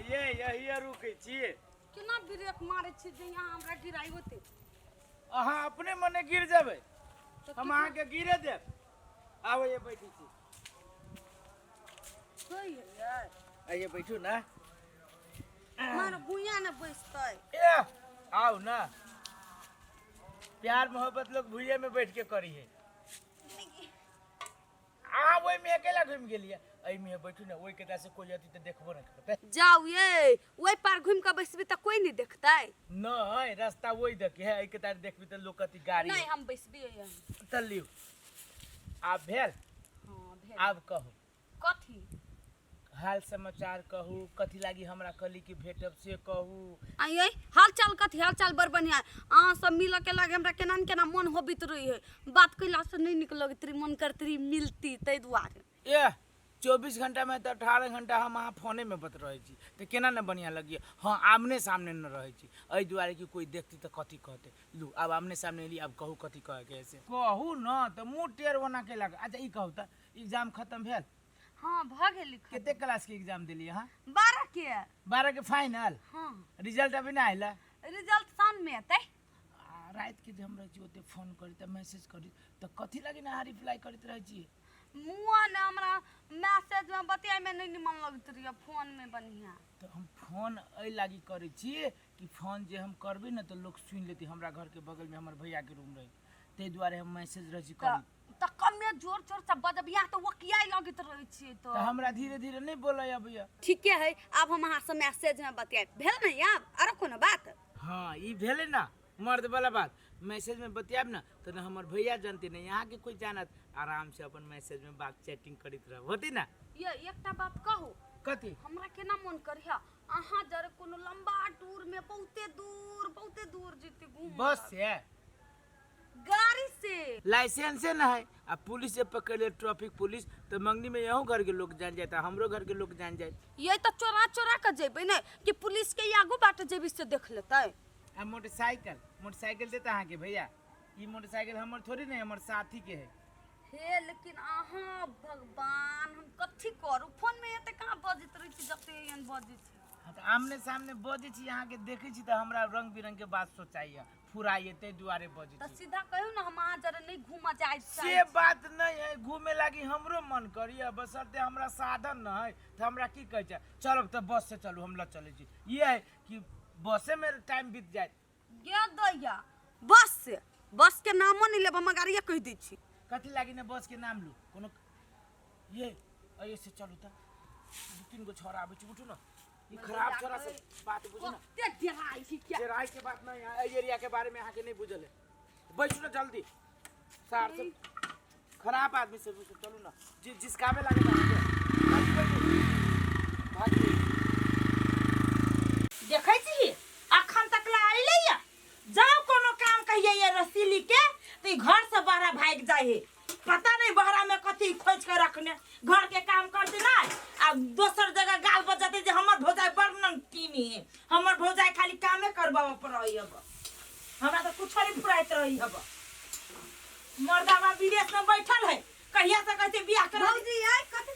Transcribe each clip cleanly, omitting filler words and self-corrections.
ये यही रुकै छी। केना ब्रेक मारै छी जे यहाँ हमरा गिराइ होते? अहाँ अपने मने गिर जेबै, हम अहाँके गिरे देब। आबै ये, बैठै छी। आइए, बैठू ना। मार भुइया ने बैसतै। ए आउ ना, प्यार मोहब्बत लोग भुइये में बैठ के करी है। अहाँ ओहिमे अकेला घुमि गेलियै, एहिमे बैठू ने। ओहि के से कोई अथी तऽ देखबो नहि करतै। जाउ ये, ओहि पार घुमि कऽ बैसबी तऽ कोई नहीं देखतै। नहीं, रास्ता वही देखे है। एहि के तार देखबी तऽ लोग कथी गाड़ी। नहीं, हम बैसबी यहीं। तऽ लियौ, आब भेल? हाँ, भेल। आब कहू। कथी? हाल समाचार कहू। कथी लागी हमरा कहली कि भेटब, से कहू। आइए, हाल चाल कथी? हाल चाल बड़ बढ़िया। अहाँ सब मिलऽ के लागे हमरा केना न केना मन होबित रही है। बात कैला से नहीं निक लगैत रही, मन करत रही मिलती, ताहि दुआरे। ए 24 घंटामे तऽ 18 घंटा हम अहाँ फोनेमे बत रहै छी, तऽ केना ने बढ़िआँ लगिए? हाँ, आमने सामने न रहै छी एहि दुआरे कि कोइ देखती तऽ कथी कहतै। लू, आब आमने सामने एली, आब कहू कथी कहैके है से कहू न। तऽ मुँह टेढ़ ओना केलक। अच्छा, ई कहू तऽ एग्जाम खतम भेल? हाँ, भऽ गेल। कते क्लास के एग्जाम देलियै अहाँ? 12 के। 12 के फाइनल? हाँ। रिजल्ट अभी ना आयल? रिजल्ट साँझ में एतै। आ रातिके जे हम रहै छी ओते फोन करी तऽ मैसेज करी तऽ कथी लागी ने अहाँ रिप्लाई करैत रहै छी? मुआ ने हमरा मैसेज में बतियाए में नहीं निमन लगैत रहिए, फोन में बढ़िया। तऽ हम फोन एहि लागी करै छी कि फोन जे हम करबै ने तऽ लोक सुनि लेतै। हमरा घरके बगलमे हमर भैयाके रूम रहै, ताहि दुआरे हम मैसेज रहै छी करी। तऽ कमे जोर जोर से बजब, यहाँ तऽ वकियाइ लगैत रहै छियै। तऽ हमरा धीरे धीरे नहि बोलै अबैया। ठीके है, आब हम अहाँ से मैसेज में बतियाब। भेल ने? आब आरो कोनो बात? हाँ, ई भेलै ने मर्द वाला बात। मैसेज में बतियाब ने तऽ ने हमर भैया जानते ने यहाँ के कोई जानत। आराम से अपन मैसेज में बात चैटिंग करैत रहब, होती ना? ये एकटा बात कहू? कथी? हमरा केना मन करिया अहाँ जरे कोनो लंबा टूर में बहुते दूर बहुते दूर जेती घूम। बस से? गाड़ी से। लाइसेंसे न है आ पुलिस जे पकड़ ले, ट्रैफिक पुलिस, तऽ मंगनी में यहूँ घर के लोग जान जाता, हमरो घर के लोग जान जाए। ये तऽ चोरा चोरा के जेबै ने कि पुलिस के आगू बाट जेबी से देख लेतै। आ मोटरसाइकिल, मोटरसाइकिल देता अहाँके भैया? ई मोटरसाइकिल हमर थोड़ी नहीं, हमर साथी के है। हे, लेकिन अहाँ भगवान, हम कथी करू? फोन में एते कहाँ बजैत रहै छी जते एहन बजै छी। हाँ, तऽ आमने सामने बजै छी, अहाँके देखै छी तऽ हमरा रंग बिरंग के बात सोचाइए फुराइए, ताहि दुआरे बजै तऽ छी। सीधा कहियौ ने, हम अहाँ जरे नहीं घूमऽ जाइ से बात नहीं है। घूमे लागी हमरो मन करिए, बशर्ते हमरा साधन न है। तऽ हमरा की कहै छै, चलब तऽ बस से चलू, हम लऽ चलै छी। ई है कि बसे में टाइम बीत जाए। गे दैया, बस से बस के नामो नहीं लेब, हम गाड़िए कहि दै छी। कथी लागी ने बस के नाम लू? कोनो ये ऐसे चलू तऽ दू तीन गो छोरा आबै छै। उठू ने, ई खराब छोरा से बात बुझू ने। कते डराइ छी क्या? चेराई के बात नहीं है, एहि एरिया के बारे में अहाँके नहीं बुझल है। बैठू ने जल्दी, सार सब खराब आदमी सब बुझू। चलू ने, जिसकावे लागे ना अहाँके। बैठू, बैठू। भागू। देखै छी, अखन तक ला अइलै या जाओ कोनो काम कहिए ये रसीली के तो ई घर से बहरा भागि जाइ है। पता नहीं बहरा में कथी खोज के रखने। घर के काम करते ना आ दोसर जगह गाल बजाते जे हमर भौजाई बड़ नमकीनी है, हमर भौजाई खाली कामे करबाबऽ पर रही हब, हमरा तो कुछो नहीं फुराइत रही हब। मर्दावा विदेश में बैठल है, कहिया से कहते बियाह करा। भौजी आइ कथी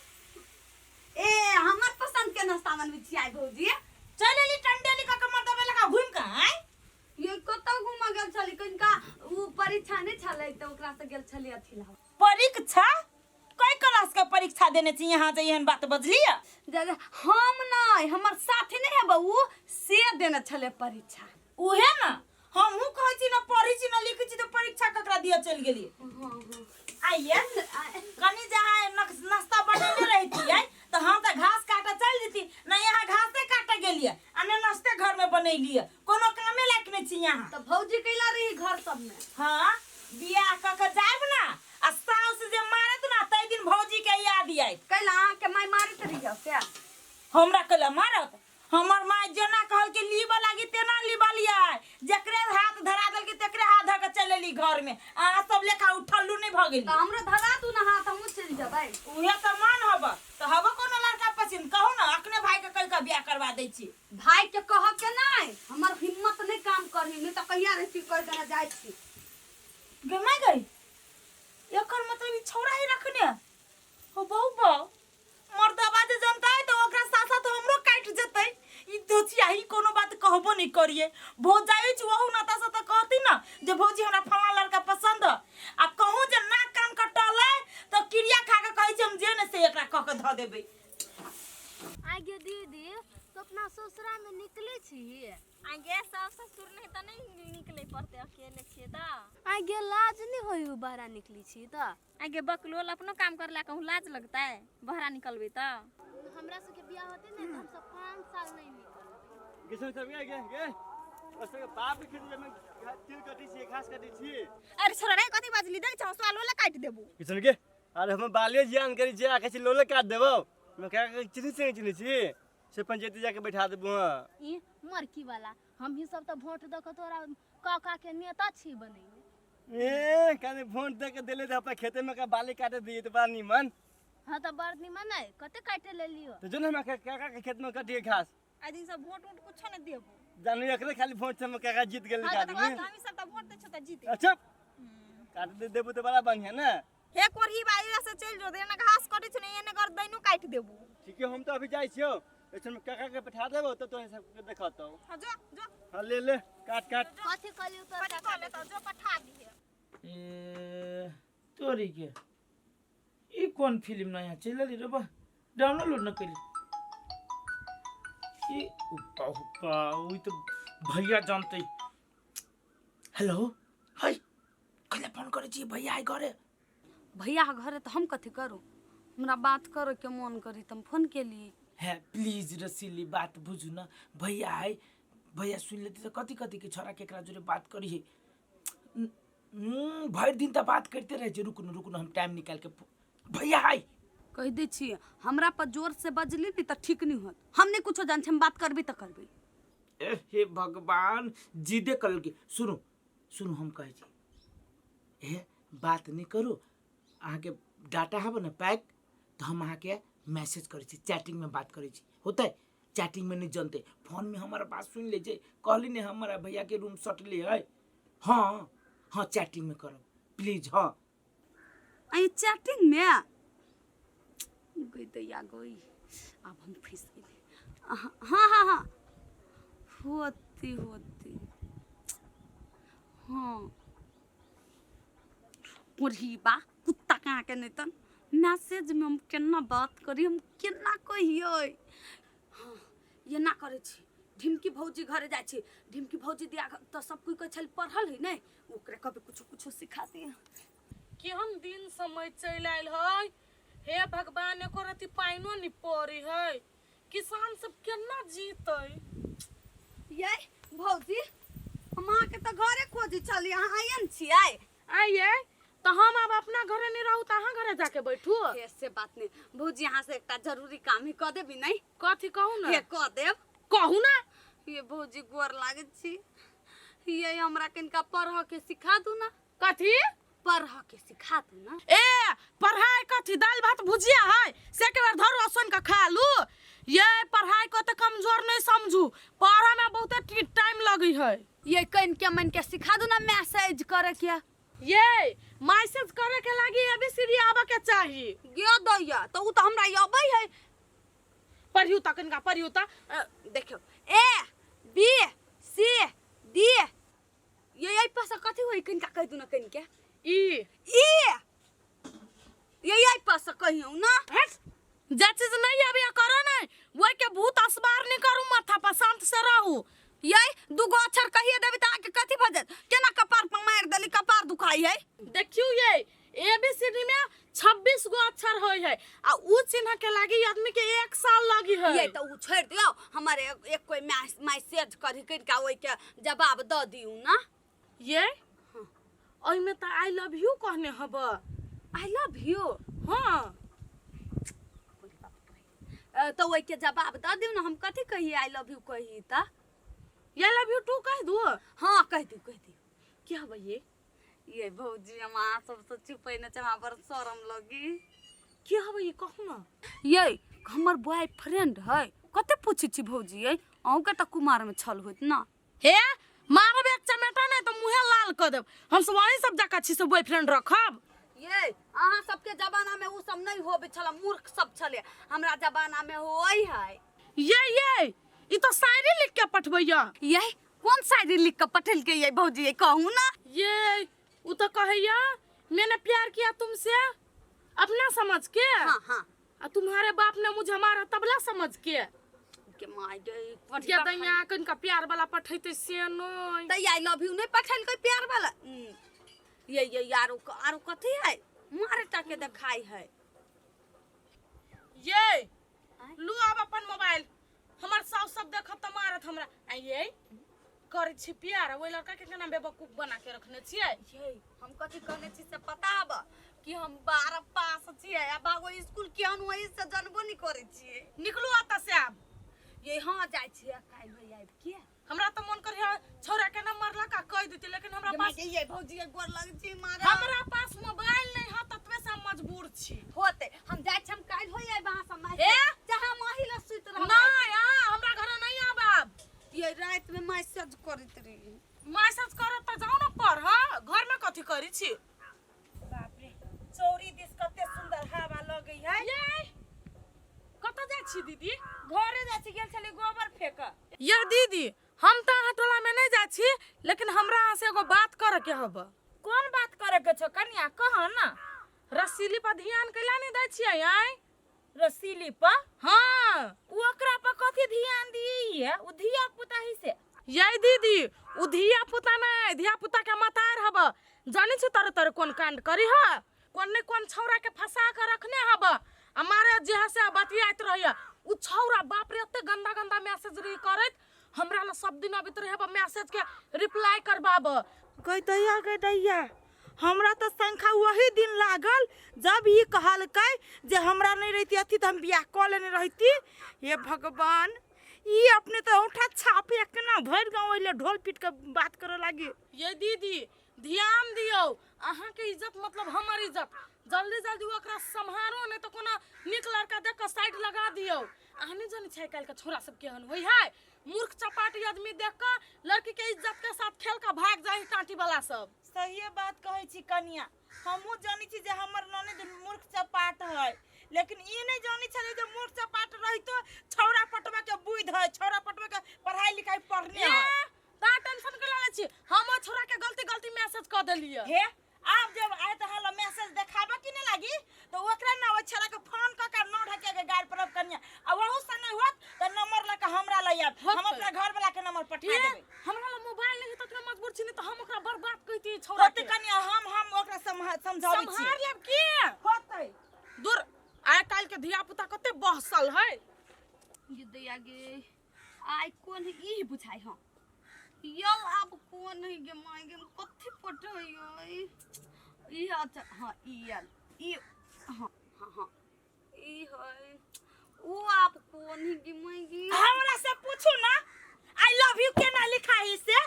ए हमर पसंद के नाश्ता बनबै छी आइ भौजी? चल एली टंडेली का कमर दबे लगा घूम के आय। ये कतौ घूमऽ गेल छली? कनिका उ परीक्षा नहि छलै तऽ ओकरा से गेल छली अथी ला। परीक्षा? कई क्लास के परीक्षा देने छी यहाँ जे एहन बात बजली? जे हम नहि, हमर साथी नहि है बहू, से देने छलै परीक्षा। उहे ना हमहूँ कहै छी, ना पढ़ै छी ना लिखै छी तऽ परीक्षा ककरा दिअ चलि गेली? आइए कनी जहाँ नाश्ता बनेने रहितियै तऽ हम तऽ घास काटऽ चलि जैती ना। यहाँ घासे काटऽ गेलियै आ ने नाश्ते घरमे बनेलियै। कोनो कामे लायक नहि छी यहाँ। तऽ भौजी कैला रही घर सबमे? हाँ, बियाह कऽ के जायब ना आ साउस जे मारत ना, ताहि दिन भौजी के याद आयत। कैला अहाँके माय मारैत रहियै से? हमरा कैला मारत? हमर माय जेना कहलकै लीबऽ लागी तेना लीबलियै। जकरे हाथ धरा देलकै तकरे हाथ धऽ के चलि एली घर में। अहाँ सब लेखा उठल्लू नहि भऽ गेली। तऽ हमरो धरा दू ने हाथ, हमहूँ चलि जेबै। उहे तऽ मन हब तऽ हब कोनो लड़का पसिन कहू ने, अखने भाई के कहि कऽ बियाह करवा दै छी। भाई के कहऽ के नहि, हमर हिम्मत नहि काम करही, नहि तऽ कहिया रहिती कहि देने जाइ छी। गे माय गई, एकर मतलब ई छौड़ा ही रखने हो। बहु बहु मर्दबा जे जनता है तऽ ओकरा साथ साथ हमरो काटि जेतै। हम ई करिए भौजाई छी ओहू नाता से तऽ कहती ना जे भौजी हमरा फलां लड़का पसंद ह आ कहूँ जे नाक कान कटलै तऽ क्रिया खा के कहै छी हम जे ने से एकरा कह के धऽ देबै। आगे दीदी तो अपना ससुरा में निकले छी? आगे सास ससुर नहीं तऽ नहीं निकले पड़ते, अकेले छियै तऽ। आगे लाज नहीं होई बहरा निकली छी तऽ? आगे बकलोल अपनो काम करला कहूँ लाज लगता है बहरा निकलबे तऽ? हमरा सबके बियाह होते ने तऽ हम सब 5 साल नहीं निकलबै। किसान सब गे गे गे ओसके बाप के खेत में तिल कटी छी, घास कटी छी। अरे छोरा रे, कथी बाजली? देख छौ सवाल काटि देबू। किसान के अरे हम बालियो जियान करी छी, आके छी लोले काट देबो। हम का चिन्ह से चिन्ह छी से पंचायती जाके बैठा देबो। हां ई मरकी वाला हम ही सब तऽ वोट दऽ के तोरा काका के नेता छी बनेने। ए काने वोट दे के देले त अपना खेते में का बाली काटे दिए त बड़ा नीमन। हां तऽ बड़ नीमन है, कते काटे लेलियो? तो जो न हमरा काका के खेत में कटिए घास। आज ई सब वोट वोट कुछो नहीं देबो। जानू एकरे खाली वोट से हम काका जीत गेल हाँ, आदमी। हम सब त वोट दे छो त जीते। अच्छा काट दे देबो त बड़ा बढ़िया ना। हे कोरही बाई से चल जो, एने घास कटे छो ने एने गर्दैनो काट देबो। ठीक है हम तो अभी जाय छियो, ऐसे में काका के बैठा देबो तो तोरे सब के देखतो। हां जो जो। हां ले ले काट काट। कथि कहलियो तोर कथि काका? कहले त जो पठा दिहे। ए तोरी के ई कोन फिल्म नया चलि रे बा, डाउनलोड न करी ई उपा उपा ओइ तो भैया जानते। हेलो हाय कहिले फोन करै छी भैया आइ घरे? भैया घरे तऽ हम कथी करू, हमरा बात करे के मन करी तऽ हम फोन केली। है प्लीज रसीली बात बुझू न, भैया है भैया सुन लेते तऽ कथी कथी के छोरा केकरा जोरे बात करी है। भरि दिन तऽ बात करते रहै छै। रुकू न रुकू न हम टाइम निकाल के भैया है कहि दै छी हमरा पर जोर से बजली नहीं तऽ ठीक नहीं होत। हम नहीं कुछो जान छी, हम बात करबी तऽ करबी। ए हे भगवान जिदे करलकै। सुनू सुनू हम कहै छी ए बात नहीं करू, अहाँके डाटा हब ने पैक तऽ हम अहाँके मैसेज करै छी, चैटिंग में बात करै छी। होतै चैटिंग में नहीं जनते, फोन में हमारा बात सुन ले जे कहली ने हमारा भैया के रूम सटले है। हाँ हाँ चैटिंग में करब प्लीज। हाँ आई चैटिंग में गई दैया गई, अब हम फंस गेली। हाँ हाँ हाँ होती होती हाँ कोढ़ी बा कुत्ता कहाँ के नहीं तन मैसेज में हम केना बात करी, हम केना कहियै। हाँ ये ना करै छी, ढिमकी भौजी घरे जाइ छी, ढिमकी भौजी दिया तऽ सब कोइ कहै छल पढ़ल है नहि, ओकरे कभी कुछो कुछो सिखा दिए। केहन दिन समय चलि आयल है हे भगवान, एको रति पानिओ नहि पड़ै है, किसान सब केना जीतै? ये भौजी हम अहाँके तऽ घरे खोजै छली, अहाँ आयल छियै? आइये तऽ हम आब अपना घरे नहीं रहू तऽ अहाँ घरे जाके बैठू। हे से बात नहीं भौजी, अहाँ से एकटा जरूरी काम ही कऽ देबी नहीं? कथी कहू ना? हे कऽ देब। कहू ना। ये भौजी गोर लागै छी, ये हमरा कनिका पढ़ऽ के सिखा दू ना। कथी पढ़ऽ के सिखा दू ना? ए पढ़ाई कथी दालि भात भुजिया है से एक बेर धरू सुन के खा लू। ये पढ़ाई को तऽ कमजोर नहीं समझू, पढ़ऽ में बहुते टाइम लगी है। ये कन के मन के सिखा दू ना मैसेज करे के। ये मैसेज करे के लागी एबीसीडी आबऽ के चाही। गे दैया तऽ उ तऽ हमरा अबै है। पढ़ियौ तऽ कनिका पढ़ियौ तऽ। देखियौ ए बी सी डी ये एहि पर से कथी होई कनिका कहि दू ना कनिके। ई ई ये एहि पर से कहियौ ना। हट जे चीज नहीं अभी करो नहीं वही के भूत असबार नहीं करू, माथा पर शांत से रहू। ये दूगो अक्षर कहिए देबी तऽ अहाँके कथी भऽ जायत? केना कपार पर मारि देली, कपार दुखाई है। देखियौ ये एबीसीडी में 26 गो अक्षर होय है आ उ चिन्ह के लागी आदमी के 1 साल लगी है। ये तऽ उ छोड़ि दियौ, हमर एक कोई मैसेज करी कनिका ओहि के जवाब दऽ दियौ ना। ये ओहिमे तऽ I love you कहने हब। I love you? हाँ तऽ ओहि के जवाब दऽ दियौ ना, हम कथी कहिए I love you कही तऽ? I love you two कहि दू? हाँ कहि दियौ कहि दियौ। की हब ये? ये भौजी हम अहाँ सबसँ छुपै नहि छै, हमरा बड़ शरम लगी। की हब ये कहू ना? ये हमर बॉय फ्रेंड है, कते पूछै छी भौजी? ये अहूँके तऽ कुमार में छल होइत ना। हे मारब एक चमेटा नहीं तो मुँहे लाल कर देब, हम सब वही सब जका छी से बॉयफ्रेंड रखब। ये अहाँ सबके जमाना में उ सब नहीं होबे छला, मूर्ख सब छले, हमरा जमाना में होय है। ये ई तो शायरी लिख के पठबैया। ये कौन शायरी लिख के पठेलकै ये भौजी, ये कहू ना। ये उ तो कहैया मैंने प्यार किया तुमसे अपना समझ के। हाँ हाँ। आ तुम्हारे बाप ने मुझे हमारा तबला समझ के। के my गे के दैया कनिका प्यार वाला पठैते से नहीं। त I love you नहीं पठेलकै प्यार वाला। ये आरो आरो कथी है मारे टाके देखाई है। ये लू अब अपन मोबाइल, हमर साउस सब देखत त मारत हमरा। आ ये करै छी प्यार ओहि लड़का के केना बेवकूफ बना के रखने छियै। ये हम कथी कहने छी से पता हब कि हम 12 पास छियै आ बागो स्कूल केहन होई से जानबो नहीं करै छियै। निकलू अतऽ से आब। ये हाँ जाइ छियै काल्हि होई आबि के। हमरा त मन करिया छौड़ा के नंबर लगा कह देती, लेकिन हमरा पास ये भौजी के गोर लग छी मारे। हमरा पास मोबाइल नहीं है ततबे से हम मजबूर छी। होते हम जाइ छी, हम काल्हि होई आबि अहाँ सब ए चाहे हम अही लग सुति रहब। नहीं आ हमरा घर नहीं आब आब। ये रात में मैसेज करैत रही। मैसेज करत त जाउ न पर, हां घर में कथी करै छी। बाप रे चौरी दिस कते सुंदर हवा लगै है। ये कतऽ जाइ छी दीदी? घरे जाइ छी, गेल छली गोबर फेक। यार दीदी हम तऽ अहाँ टोला में नहीं जाइ छी, लेकिन हमरा अहाँ से एगो बात करे के हब। कोन बात करे के छौ कनिया कह ना। रसीली पर ध्यान कैला नहीं दै छियै आय? रसीली पर? हाँ। उ ओकरा पर कथी ध्यान दियै? उ धिया पुता ही से। ये दीदी उ धिया पुता नहीं, धिया पुता के मतार हब। जानै छी तरह तरह कोन कांड करी ह, कोन ने कोन छौड़ा के फंसा के रखने हब आ मारे जे है से बतियाइत रहैया। उ छौड़ा बाप रे एते गंदा गंदा मैसेज रही करैत, हमरा ला सब दिन अबैत रहे मैसेज के रिप्लाई करबाब। गई दैया गई दैया, हमरा तो शंखा वही दिन लागल जब ई कहलकै जे हमरा नहीं रहती अथी तो हम बियाह कऽ लेने रहती। हे भगवान, ई अपने तो औंठा छाप केना भरि गाँव अइले ढोल पीट के बात करे लागी। ये दीदी ध्यान दियौ, अहाँ के इज्जत मतलब हमर इज्जत। जल्दी जल्दी ओकरा सम्हारो, नहीं तो कोनो नीक लड़का देख के साइड लगा दियौ। अहाँ नहीं जानै छै काल्हि के छोरा सब केहन होइ है, मूर्ख चपाटी आदमी देख के लड़की के इज्जत के साथ खेल के भाग जाए टाँटी वाला सब। सहिए बात कहै छी कनिया, हमहूँ जानै छी जे हमर ननद मूर्ख चपाट है, लेकिन ई नहीं जानै छलै जे मूर्ख चपाट रहितो छौड़ा पटवा के बुद्धि है, छौड़ा पटवा के पढ़ाई लिखाई पढ़ने है। ता टेंशन के लै छी, हम ओ छोरा के गलती गलती मैसेज क देलियै। हे आब जब आए त हला मैसेज देखाबे कि नहीं लागी तो ओकरा ना ओ छोरा के फोन क के नौ ढके के गाड़ परब कनिया, आ वहु से नहीं होत त नंबर ल के हमरा लई आब, हम अपना घर वाला के नंबर पठा देबै। हमरा ल मोबाइल नहीं त तोरा मजबूर छी, नहीं त हम ओकरा बर्बाद कइती छोरा के। कनिया हम ओकरा समझाबै छी। सम्हार लेब की होतै? दूर आइ काल्हि के धिया पुता कते बहसल है। ये दैया गे आइ कोन है ई बुझाइ। हाँ यल आब कोन है गे my गे कथी पठैयो ई। अच्छा हाँ ई यल ई हाँ हाँ हाँ ई है उ आब कोन है गे my गे। हमरा से पूछू ना I love you केना लिखाई से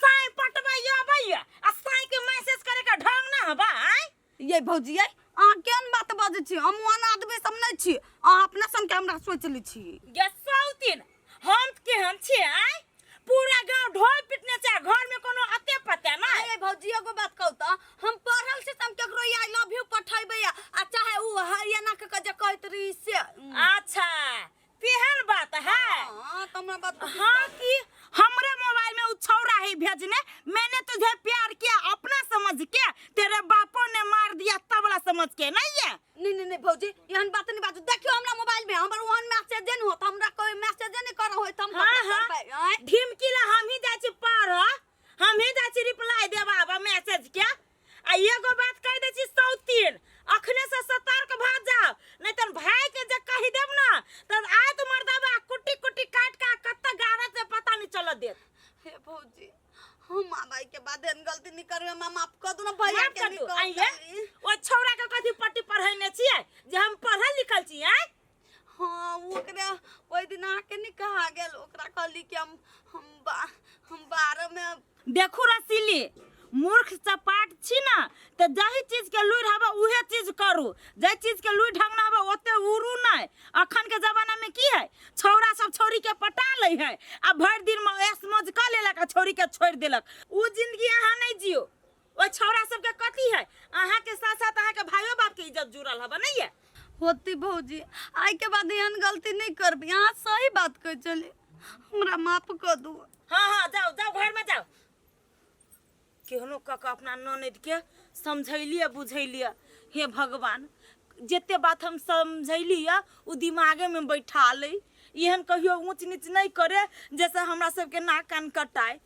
साई पटवा अबैया आ साई के मैसेज करे के ढंग ना हबा। आय ये भौजी ये अहाँ केहन बात बजै छी? हम ओहन आदमी सब नहीं छी, अहाँ अपना सन के हमरा सोच लै छी। गे सौतीन हम केहन छी? आय पूरा गांव ढोल पिटने छै, घर में कोनो अते पते ना। अरे भौजी एगो बात कहू त हम पढ़ल छी त हम केकरो I love you पठेबै आ चाहे उ एना के जे कहैत रही से। अच्छा तेहन बात है। हाँ त हमरा बात हाँ कि हमरे मोबाइल में उ छौड़ा ही भेजने, मैंने तुझे प्यार किया अपना समझ के, तेरे बापो ने मार दिया तबला समझ के। नहीं है नहीं नहीं नहीं भौजी एहन बात नहीं बाजू। देखियो हमरा मोबाइल में हमर ओहन मैसेज नहीं होत, हमरा कोई मैसेज नहीं कर होत, हम हाँ हाँ ढिमकी ला हम ही जाइ छी पर, हम ही जाइ छी रिप्लाई देबाब मैसेज के। आ एगो बात कह दै छी सौतीन, अखने से सतर्क भ जाओ, नहीं त भाई के जे कहि देब ना त आय तो मर्दाबा कुट्टी कुट्टी काट के कत्ता गारा से पता नहीं चल देत। हे भौजी हम आबै के बाद एहन गलती नहीं करबै, हमरा माफ कर दू ना भैया माफ के कर नहीं दू। कहब आइए ओ छौड़ा के कथी पट्टी पढ़ैने छियै जे हम पढ़ल लिखल छियै? हाँ ओकरा ओहि दिन अहाँके नहीं कहा गेल, ओकरा कहली कि हम 12 में। देखू रसीली मूर्ख चपाट छी ना त जाहि चीज के लुरि हबे उहे चीज करू, जाहि चीज के लुरि ढंग ना हबे ओते उड़ू नहीं। अखन के जमाना में की है, छौड़ा सब छौड़ी के पटा लै है आ भरि दिन में ऐश मौज क लेलक आ छौड़ी के छोड़ देलक। उ जिंदगी अहाँ नहीं जियो। ओहि छौड़ा सबके कथी है, अहाँ के साथ साथ अहाँ के भाइयो बाप के इज्जत जुड़ल हबे नहीं है? होती भौजी आइ के बाद एहन गलती नहीं करबी, अहाँ सही बात कहै छली। हमरा माफ कऽ दू। हाँ हाँ, जाओ जाओ, घर में जाओ। केहनो कऽ कऽ अपना ननदिके समझैलियै बुझैलियै। हे भगवान, जते बात हम समझैलियै ओ दिमागेमे बैठा लै, एहन कहियो ऊँच नीच नहि करे जैसे हमरा सबके नाक कान कटाय।